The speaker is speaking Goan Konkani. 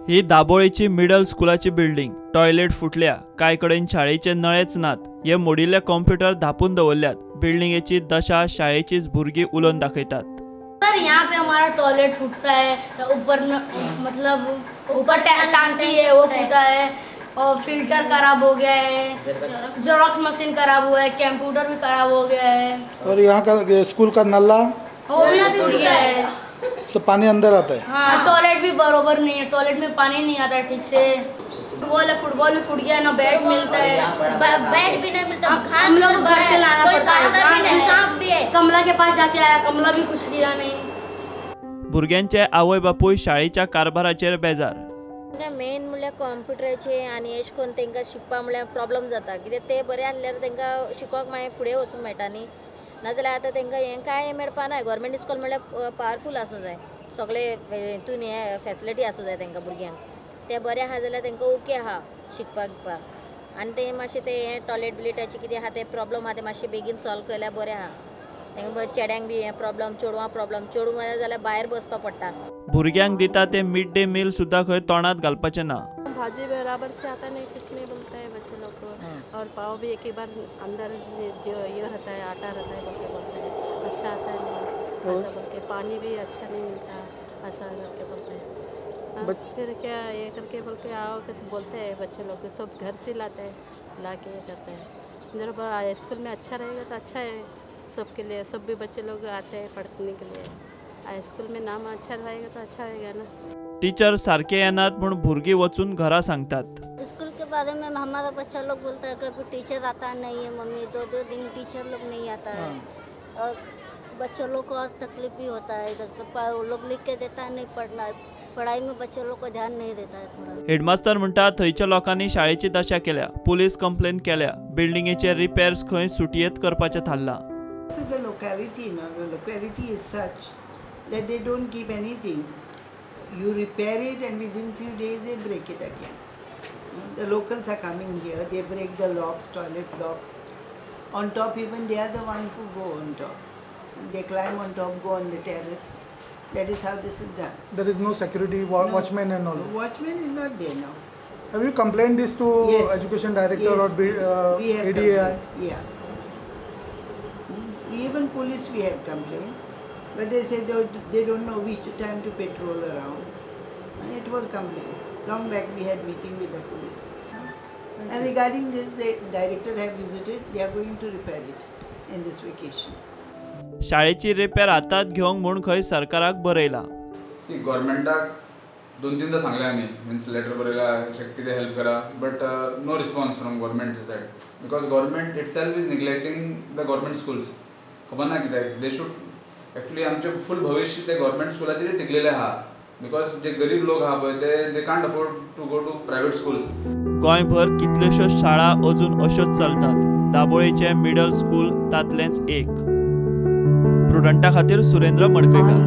ही दाबोळेची मिडल स्कुलाची बिल्डिंग. टॉयलेट फुटल्या, कांय कडेन शाळेचे नळेच नात. हे मोडिल्ले कॉम्प्युटर धापून दवरल्यात. बिल्डिंगेची दशा शाळेचीच भुरगीं उलोवन दाखयतात. सर यहाँ पे हमारा टॉयलेट फूटता है, ऊपर मतलब ऊपर टांकी है वो फूटा है और फिल्टर खराब हो गया है, जेरोक्स मशीन खराब हुआ है, कंप्यूटर भी खराब हो गया है और यहाँ का स्कूल का नल्ला वो भी फूट गया है, सब पानी अंदर आता है। हाँ, टॉयलेट भी बरोबर नहीं है, टॉयलेट में पानी नहीं आता ठीक से। फुटबॉल है, फुटबॉल भी फूट गया, ना बैट मिलता है, बैट भी नहीं मिलता, हम लोग घर से लाना पड़ता है। सांप भी है, कमला के पास जाके आया, कमला भी कुछ किया नहीं। भुरग्यांचे आवय बापूय शाळेच्या कारभाराचेर बेजार. मेन म्हणल्यार कॉम्प्युटराचे आनी एश करून तांकां शिकपा म्हणल्यार प्रॉब्लम जाता, कित्याक ते बरें आसल्यार तांकां शिकोवपाक मागीर फुडें वचूंक मेळटा न्ही, नाजाल्यार आतां तांकां हें कांय मेळपा ना. गव्हर्मेंट स्कूल म्हणल्यार पावरफूल आसूं जाय, सगळे हितून हें फेसिलिटी आसूं जाय तांकां भुरग्यांक. ते बरें आहा जाल्यार तांकां ओके आहा शिकपाक गिकपाक. आनी ते मातशें ते हें टॉयलेट बिलेटाचें कितें आहा ते प्रॉब्लम आहा ते मातशें बेगीन सॉल्व केल्यार बरें आहा. तांकां चेड्यांक बी हें प्रॉब्लम, चेडवां प्रॉब्लम, चेडूं जाल्यार भायर बसपा पडटा. भुरग्यांक दिता ते मिड डे मील सुद्धा खंय तोंडात घालपाचें ना. भाजी बराबर से आता नहीं, कुछ नहीं बोलता है बच्चे लोग को। और पाव भी एक ही बार अंदर जो ये रहता है, आटा रहता है बोल के बोलते हैं, अच्छा आता है नहीं ऐसा बोल के, पानी भी अच्छा नहीं मिलता ऐसा करके बोलते हैं। फिर क्या ये करके बोल के आओ बोलते हैं बच्चे लोग को, सब घर से लाते हैं, ला के ये करते हैं। जब स्कूल में अच्छा रहेगा तो अच्छा है सबके लिए, सब भी बच्चे लोग आते हैं पढ़ने के लिए। स्कूल में नाम अच्छा रहेगा तो अच्छा रहेगा ना। टीचर सारखे येनात म्हूण भुरगीं वचून घरा सांगतात. स्कूल के बारे में हमारा बच्चा लोग बोलता है कभी टीचर आता नहीं है मम्मी, दो दो दिन टीचर लोग नहीं आता है और बच्चों लोग को और तकलीफ भी होता है। वो लोग लिख के देता है नहीं पढ़ना, पढ़ाई में बच्चों लोग को ध्यान नहीं देता है थोड़ा। हेडमास्टर म्हणटा थंयच्या लोकांनी शाळेची दशा केल्या, पुलीस कंप्लेन केल्या, बिल्डिंगेचे रिपेर्स खंय सुटयेत करपाचें थारलां. The locality, no, the locality is such that they don't keep anything. You repair it and within few days they break it again. The locals are coming here, they break the locks, toilet locks. On top even they are the ones who go on top. They climb on top, go on the terrace. That is how this is done. There is no security, no, watchman and all. The watchman is not there now. Have you complained this to yes. Education director yes. or we have ADAI? Yeah. Even police we have complained. But they said they don't know which time to patrol around. And it was complained. Long back we had meeting with the police. And regarding this, the director have visited. They are going to repair it in this vacation. शाळेची रिपेर हातात घेवंक म्हूण खंय सरकाराक बरयला. सी गव्हर्मेंटाक दोन तीनदा सांगलें आमी, मिन्स लेटर बरयला कितें हेल्प करा, but no response from government side, because government itself is neglecting the government schools. खबर ना कित्याक they should actually आमचें फूल भविष्य ते गव्हर्मेंट स्कुलाचेर टिकलेलें आहा, because जे गरीब लोक आहा पळय ते they can't afford to go to private schools. गोंयभर कितल्योश्योच शाळा अजून अश्योच चलतात. दाबोळेचें मिडल स्कूल तांतलेंच एक. प्रुडंटा खातीर सुरेंद्र मडकयकार.